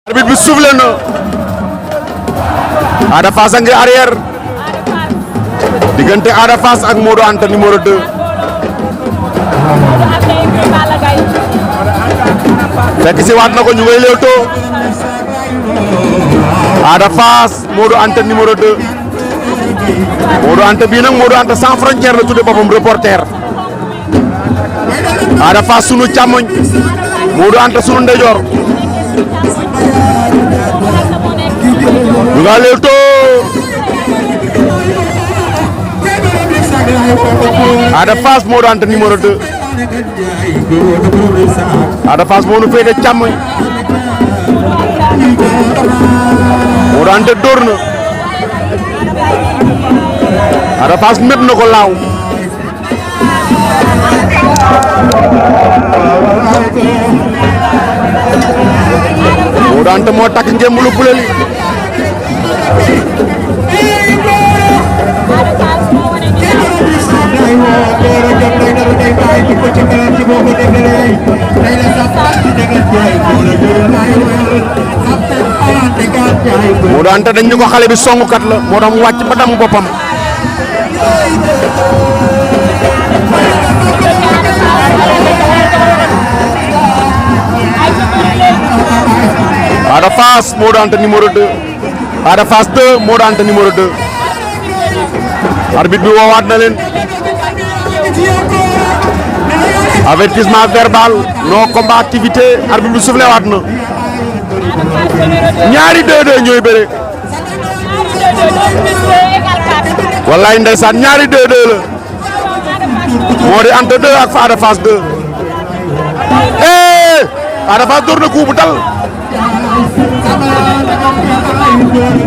arbitre bi soufflé na Ada Fass a ngi arrière diggante Ada Fass ak Modou Anta numéro 2 fekk si waat na ko ñu ngay leewtoo Ada Fass Modou Anta numéro 2 Modou Anta bii nag Modou Anta sans frontière la tudde boppam reporter Ada Fass sunu càmmoñ Modou Anta sunu ndeyjoor ñu nga leewtoo Ada Fass Modou Anta numéro 2 Ada Fass moo nu féete càmmoñ Modou Anta dóor na Ada Fass mépp na ko laaw Modou Anta moo takk ngemb lu bule li Modou Anta dañ ñu ko xale bi songukat la moo tax mu wàcc ba damm boppam Ada Fass Modou Anta numéro 2 Ada Fass 2 Modou Anta numéro 2 arbitre bi woowaat na leen avertissement verbal non combativité arbitre bi soufflé waat na ñaari 2-2 ñooy bëre wallaay ndeysaan ñaari 2-2 la Modou Anta 2 ak Ada Fass 2 Ada Fass door na coup bu dal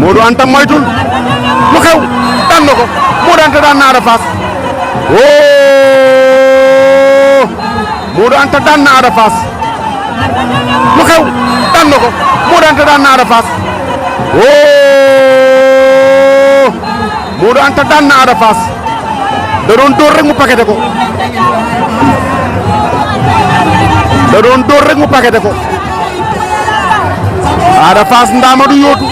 Modou Anta moytul lu xew daan na ko Modou Anta daan na Ada Fass Modou Anta daan na Ada Fass lu xew daan na ko Modou Anta daan na Ada Fass Modou Anta daan na Ada Fass da doon dóor rek mu paqueté ko da doon dóor rek mu paqueté ko Ada Fass ndaama du yóotu